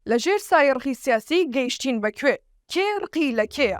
لە ژێر سایەی ڕقی سیاسی گەیشتین بە کوێ؟ کێ ڕقی لە کێیە؟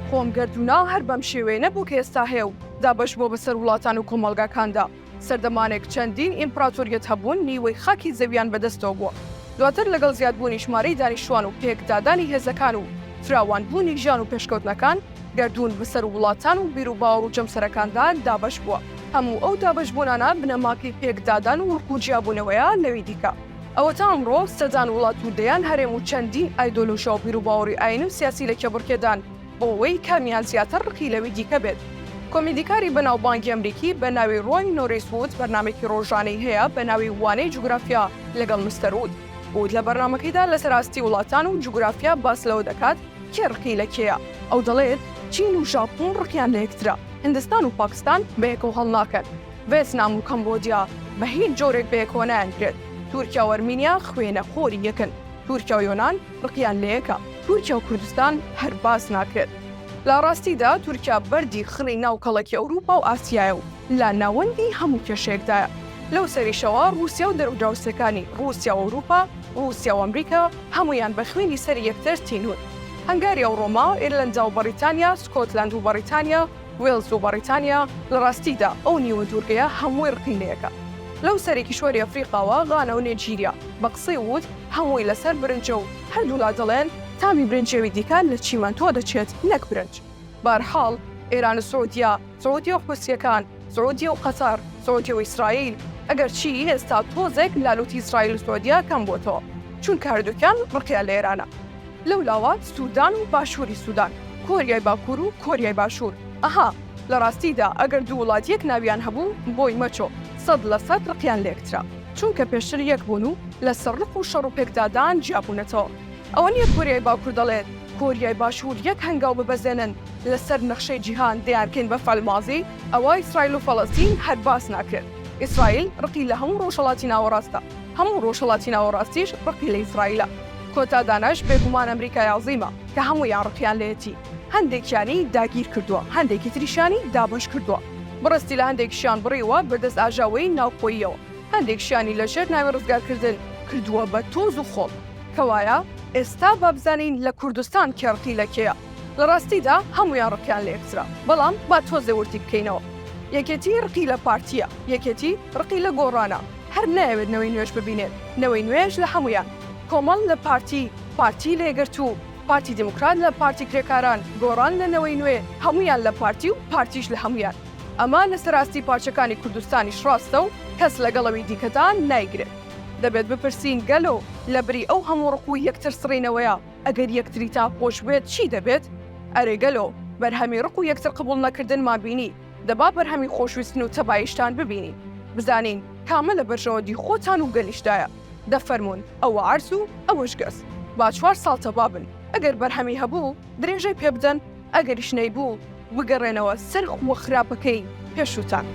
خۆم گەردوونە هەر بەم شێوەیە نەبوو کە ئێستا هەیە و دابەش بووە بەسەر وڵاتان و کۆمەڵگاکاندا. سەردەمانێک چەندین ئیمپراتۆریەت هەبوون نیوەی خاکی زەویان بەدەستەوە بووە. دواتر لەگەڵ زیادبوونی ژمارەی دانیشتوان و پێکدادانی هێزەکان و فراوانبوونی ژیان و پێشکەوتنەکان، گەردوون بەسەر وڵاتان و بیروباوەڕ و جەمسەرەکاندا دابەش بووە. هەموو ئەو دابەشبوونانە بنەماکەی پێکدادان و ڕق و جیابوونەوەیە لەوی دیکە. ئەوەتا ئەمڕۆ سەدان وڵات و دەیان هەرێم و چەندین ئایدۆلۆژیا و بیروباوەڕی ئایینی و سیاسی لە کێبڕکێدان بۆ ئەوەی کامیان زیاتر ڕقی لەوی دیکە بێت. کۆمیدیکاری بەناوبانگی ئەمریکی بە ناوی ڕۆی نۆریس وود بەرنامەیەکی ڕۆژانەی هەیە بە ناوی وانەی جوگرافیا لەگەڵ مستەر وود. وود لە بەرنامەکەیدا لەسەر ئاستی وڵاتان و جوگرافیا باس لەوە دەکات کێ ڕقی لە کێیە. ئەو دەڵێت چین و ژاپۆن ڕقیان لە یەکترە، هیندستان و پاکستان بەیەکەوە هەڵناکەن، ڤێتنام و کەمبۆدیا بە هیچ جۆرێک بەیەکەوە نایانگرێت، تورکیا و ئەرمینیا خوێنەخۆری یەکن، تورکیا و یۆنان ڕقیان لەیەکە، تورکیا و کوردستان هەر باس ناکرێت. لە ڕاستیدا تورکیا بەردی خڕی ناو کەڵەکی ئەوروپا و ئاسیایە و لە ناوەندی هەموو کێشەیەکدایە. لەو سەریشەوە ڕووسیا و دەرودراوسێکانی، ڕووسیا و ئەوروپا، ڕووسیا و ئەمریکا، هەموویان بە خوێنی سەری یەکتر تینوون. هەنگاریا و ڕۆما، ئیرلەندا و بەڕیتانیا، سکۆتلەند و بەڕیتانیا، وێڵز و بەڕیتانیا، لە ڕاستیدا ئەو نیوە دوورگەیە هەمووی ڕقی لەیەکە. لەو سەری کیشوەری ئەفریقاوە غانا و نێجیریا، بە قسەی وود، هەمووی لەسەر برنجە و هەردوولا دەڵێن تامی برنجی ئەوی دیکە لە چیمەنتۆ دەچێت نەک برنج. بەهەرحاڵ ئێران و سعودیە، سعودیە و حوسییەکان، سعودیە و قەتەر، سعودیە و ئیسرائیل، ئەگەرچی ئێستا تۆزێک لالوتی ئیسرائیل و سعودیە کەم بۆتەوە، چونکە هەردووکیان ڕقیان لە ئێرانە. لەولاوە سودان و باشووری سودان، کۆریای باکوور و کۆریای باشوور. ئەها، لە ڕاستیدا ئەگەر دوو وڵات یەک ناویان هەبوو، بۆی مەچۆ، 100% ڕقیان لە یەکترە. چونکە پێشتر یەک بوون و لەسەر ڕق و شەڕ و پێکدادان جیابوونەتەوە. ئەوە نییە کۆریای باکوور دەڵێت، کۆریای باشوور یەک هەنگاو ببەزێنن لەسەر نەخشەی جیهان دەیانکەین بە فعل ماضی، ئەوە ئیسرائیل و فەڵەستین هەر باس ناکرێت. ئیسرائیل ڕقی لە هەموو ڕۆژهەڵاتی ناوەڕاستە. هەموو ڕۆژهەڵاتی ناوەڕاستیش ڕقی لە ئیسرائیلە. کۆتا دانەش بێگومان ئەمریکای عەزیمە کە هەموویان ڕقیان لێیەتی. هەندێکیانی داگیر کردووە، هەندێکی تریشیانی دابەش کردووە. بڕستی لە هەندێکیشیان بڕیوە بە دەست ئاژاوەی ناوخۆییەوە. هەندێکیشیانی لە ژێر ناوی ڕزگارکردن کردووە بە تۆز و خۆڵ. کەوایە ئێستا با بزانین لە کوردستان کێ ڕقی لە کێیە؟ لە ڕاستیدا هەموویان ڕقیان لە یەکترە. بەڵام با تۆزێ وردی بکەینەوە. یەکێتی ڕقی لە پارتییە. یەکێتی ڕقی لە گۆڕانە. هەر نایەوێت نەوەی نوێش ببینێت، نەوەی نوێش لە هەموویان، کۆمەڵ لە پارتی، پارتی لە یەکگرتوو، پارتی دیموکرات لە پارتی کرێکاران، گۆڕان لە نەوەی نوێ، هەموویان لە پارتی و پارتیش لە هەموویان. ئەمە لەسەر ئاستی پارچەکانی کوردستانیش ڕاستە و کەس لەگەڵ ئەوی دیکەدا نایگرێت. دەبێت بپرسین گەلۆ لەبری ئەو هەموو ڕق و یەکتر سڕینەوەیە ئەگەر یەکتریتان خۆشبوێت چی دەبێت؟ ئەرێ گەلۆ بەرهەمی ڕق و یەکتر قبوڵ نەکردنمان بینی، دەبا بەرهەمی خۆشویستن و تەباییشتان ببینین، بزانین کامە لە بەرژەوەندی خۆتان و گەلیشدایە. دەفەرموون ئەوە عەرز و ئەوەش گەز. با چوار ساڵ تەبا بن، ئەگەر بەرهەمی هەبوو درێژەی پێ بدەن، ئەگەریش نەیبوو بگەڕێنەوە سەر خووە خراپەکەی پێشووتان.